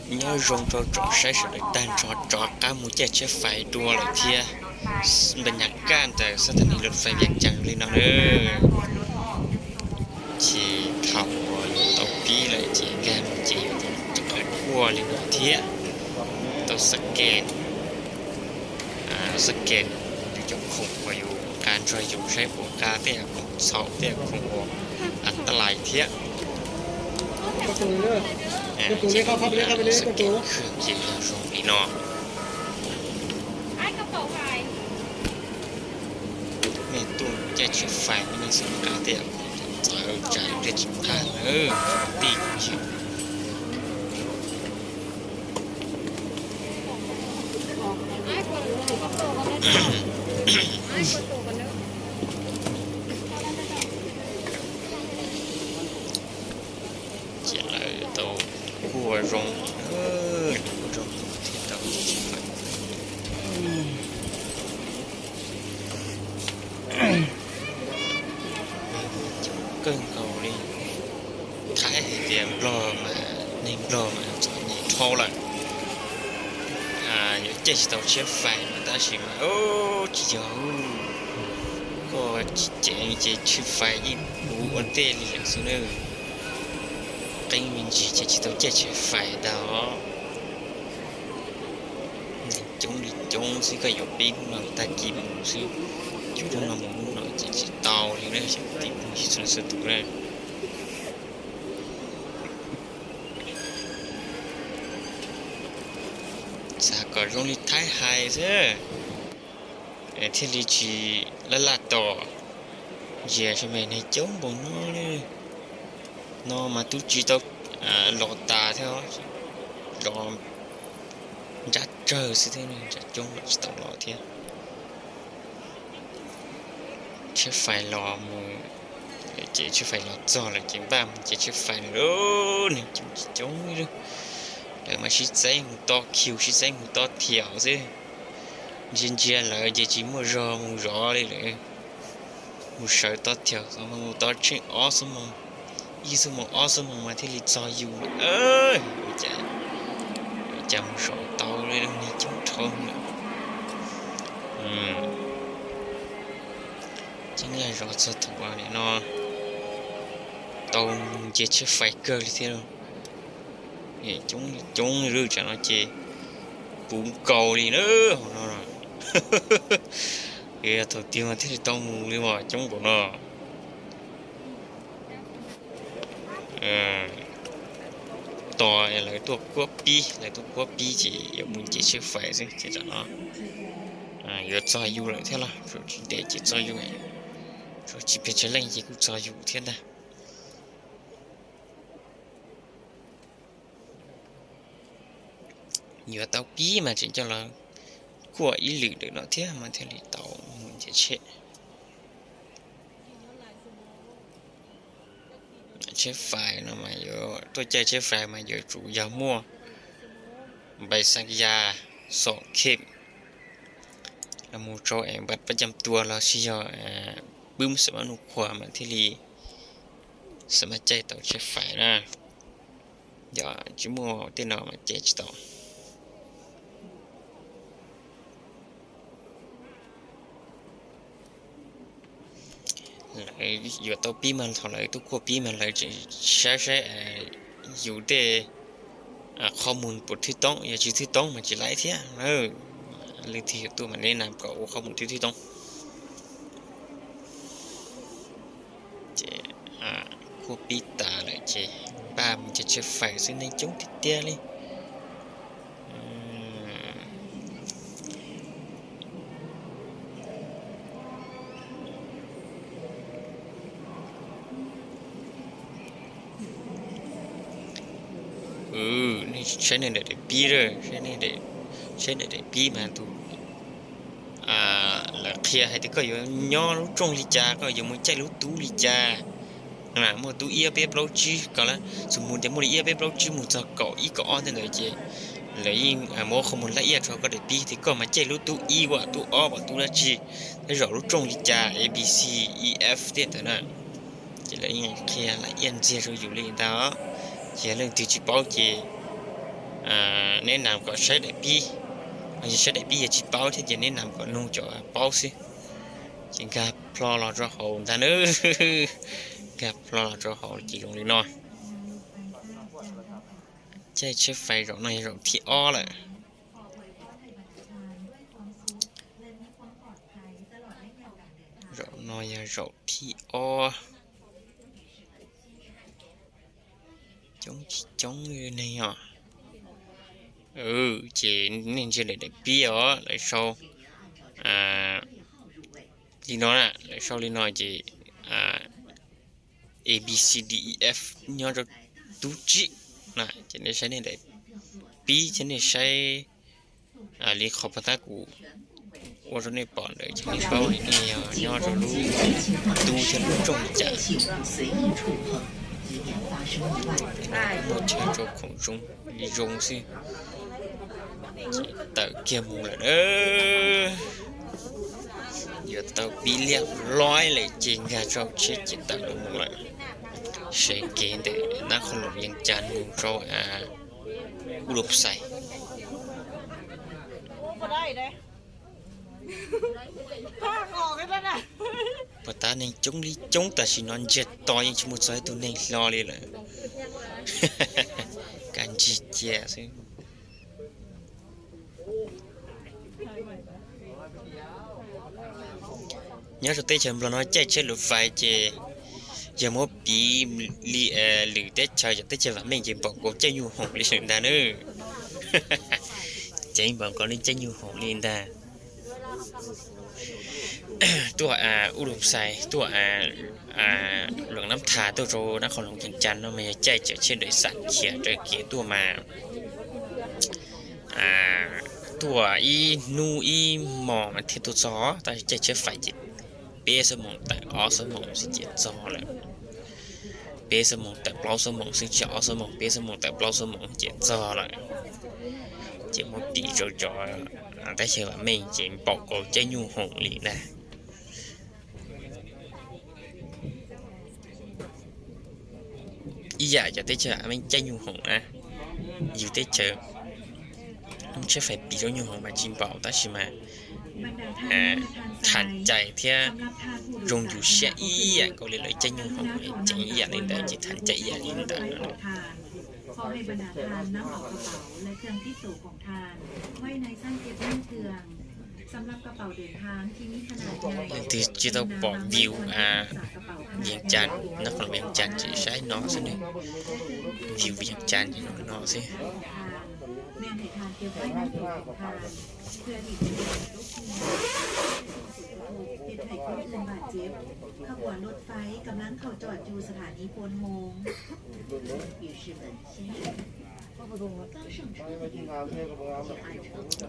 Nyob zoo rau tsoom saib sawv daws tag nrho, rov qab mus caij tsheb fais dua lawm thiab. Npa nyas kaj ntawm xab thas nis lus fais Vias Cas li no na. Ces thaum uas yuav tau pib lawm ces nkag mus ces yuav tau rov qab kuaj li no thiab. Tau scan, scan yus cov khoom uas yus nqa nrog yus saib puas nqa tej khoom txhaum tej khoom uas tas lais thiab. Scan khwv ces yog zoo li no. Nej tuaj caij tsheb fais nej xav nqa tej khoom txawv tsam tej tsis qab lawm, tij tsis Ces lawv tau kuaj zoo, kuaj zoo thiab tau kawg nkaus li. Thaib hais tias Nplog mas, neeg Nplog mas txom nyem dhau lawm, yuav caij tsis tau tsheb fais no tab sis mas tsis yog, koj tsis ceev ces tsheb fais yeej puv ua ntej li lawm xwb na. Qeeb me ntsis ces tsis tau caij tsheb fais ntag os. Neeg coob li coob xwb, koj yuav pib hnub no tag kis mus xwb, yuav hnub no mus hnub no ces tsis tau li na, xyov tim mus tsis txog xwb tus na. Xav kom zoo li Thaib hais xwb thiaj li tsis laj laj tos. Ntsia saib me neeg coob npaum no li. No mas tub tsis tau los tas thiab, los ntsab tsawg xwb thiab, ntsab coob los tsis tau los thiab. Tsheb fais los mus, ces tsheb fais los txog lawm ces npaj mus ces tsheb fais lawm, neeg coob tsis coob li. Lawv mas sib txeeb mus to khiu, sib txeeb mus to thiaum xwb. Ntsia ntsia lawv ces tsis muaj zog mus zov li lawm. Mus sawv to thiaum, mus to tsheej ob xuab moos, ib xuab moos ob xuab moos mas thiaj li txog yus. Cas mus zov tau li, neeg coob dhau lawm. Ceeb yaj zov txog thaum no tau nce tsheb fais kawg li thiab. Coob coob li tsam no ces puv nkaus li na hauv no. Yog thaum twg mas thiaj li tau mus li mas coob npaum no. Tos lawv tuaj kuab pib, lawv tuaj kuab pib ces yuav mus nce tsheb fais xwb ces tsam no yuav txog yus lawm thiab los, tsis ntev ces txog yus, tsis pes tsawg leej ces kuj txog yus thiab ntag. Yuav tau pib mas tseem coj los kuaj ib lwm ntawm no thiab mas thiaj li tau mus nce tsheb. Tsheb fais no mas yuav tuaj caij tsheb fais mas yuav tsum yog muaj npais xas yas, xom khem, los mus rau es npaj pab cam tua los sis yog pwb xam mab nus khuas mas thiaj li xam mab caij tau tsheb fais na. Yog tsis muaj tej no mas caij tsis tau. Lawv yuav tau pib mas thaum lawv tuaj kuaj pib mas lawv tseem saib saib yus tej qhov mus puas thwj toob, yog tsis thwj toob mas tsis laib thiab. Leej twg yuav tuaj mas nej na kom ua qhov mus thwj thwj toob. Ces kuaj pib tas lawm ces npaj mus caij tsheb fais xwb, neeg coob tiag tiag li. Nej saib nej daim pib, saib nej daim pib mas tus lawv qhia hais tias koj yuav nyob lub rooj li cas, koj yuav mus caij lub tub li cas. Muaj tub ib ob peb plaub tsib ko, txuas mus tias muaj li ib ob peb plaub tsib mus txog kaum ib kaum ob tej ntawd ces lawv yeej muab qhov muag lab iaj rau koj daim pib tias koj mas caij lub tub ib, tub ob, tub dab tsi, thiab zaum lub rooj li cas, A B C, E F tej ntawd na. Ces lawv yeej qhia lab iaj ntxiag rau yus li ntawd. Ces yog leej twg tsis paub ces neb nam kom saib daim pib, yog saib daim pib yog tsis paub thiab ces neb nam kom nug cov paub xwb. Ces nkag plho los rau hauv ntag na, nkag plho los rau hauv ces zoo li no. Caij tsheb fais zaum no yog zaum thib ob lawm. Zaum no yog zaum thib ob. Coob tsis coob neeg os. Ces nej ntsia daim pib os, lawv sau li no na, lawv sau li no ces A B C D E F nyob rau tub tsib na, ces nej saib nej daim pib thiab nej saib li qhov pag tab kuv ua rau nej pom ntawd ces nej paub li nej yog nyob rau lub tub thiab lub rooj cas. Muaj chaw rau khoom zoo li zoo xwb. Ces tawm kiag mus lawm na. Yuav tau pib liaj loj lawm ces nkag rau tsheb ces tawm los mus lawm. Sawv kev ntawm Nab Qhoos Loom Yees Cas mus rau Uv Loos Xais. Puas tab neeg coob li coob tam sim no ntsiag to yeej tsis muaj txog ib tug neeg hlo li lawm. Kaj ntsig cia xwb. Nyob rau teb chaws Nplog no caij tsheb luv fais ces yog muab piv li lwm teb chaws, cov teb chaws vam meej ces npaum nkaus caij nyuj hoom li ntag na. Ces npaum nkaus li caij nyuj hoom li ntag. Tuaj Uv Loos Xais, tuaj Loos Nab Thas tuaj rau Nab Qhoos Loom Yees Cas no mas yog caij tsheb dawm xam khiav raws kev tuaj mas tuaj ib hnub ib hmos mas thiaj tuaj txog, tab sis caij tsheb fais ces peb xuab moos tawm ob xuab moos xwb ces txog lawm. Peb xuab moos tawm plaub xuab moos xwb, tsis ob xuab moos, peb xuab moos tawm plaub xuab moos ces txog lawm. Ces muab piv rau cov teb chaws vam meej ces npaum nkaus caij nyuj hoom li ntag. Ib yam cov teb chaws vam meej caij nyuj hoom na, yus teb chaws tsheb fais piv rau nyuj hoom mas tsis npaum tab sis mas tham cai thiab zoo yus siab ib yam nkaus li lawv caij nyuj hoom, ceev ib yam li ntawd ces tham cai ib yam li ntawd. Leej twg tsis tau pom view Vias Cas, Nab Qhoos Loom Vias Cas ces saib no xwb ne. View Vias Cas ces no xwb.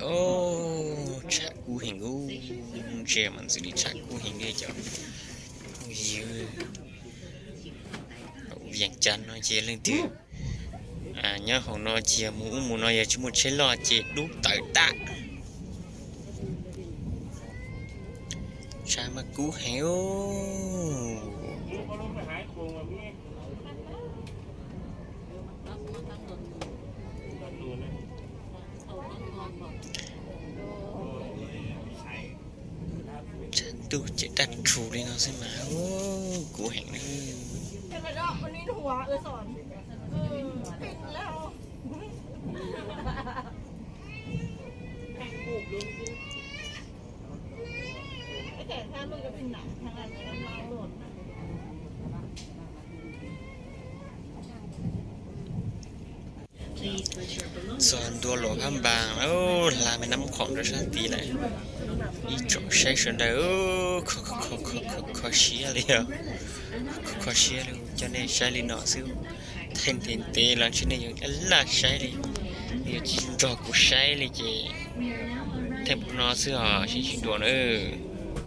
Ub, tsham kub heev ub, ntsia mas ntxim li tsham kub heev li cov phooj ywg. Vias Cas no ces leej twg nyob hauv no ces yog mus ub mus no yog tsis muaj tsheb loj ces dub tawm tag. Tsham mas kub heev ub. Tshav ntuj ces daj rhuv li no xwb mas kub heev li. Txog ntua Luam Phab Npas, hla me Nab Khoom rau sab tid lawm. Ib tsoom saib sawv daws, kho siab li os, kho siab li, coj nej saib li no xwb. Thaij ntev ntev los ntshe nej yuav laj saib li, nej yuav tsis nrog kuv saib li ces thaij no xwb os, sib ntsib dua nawb.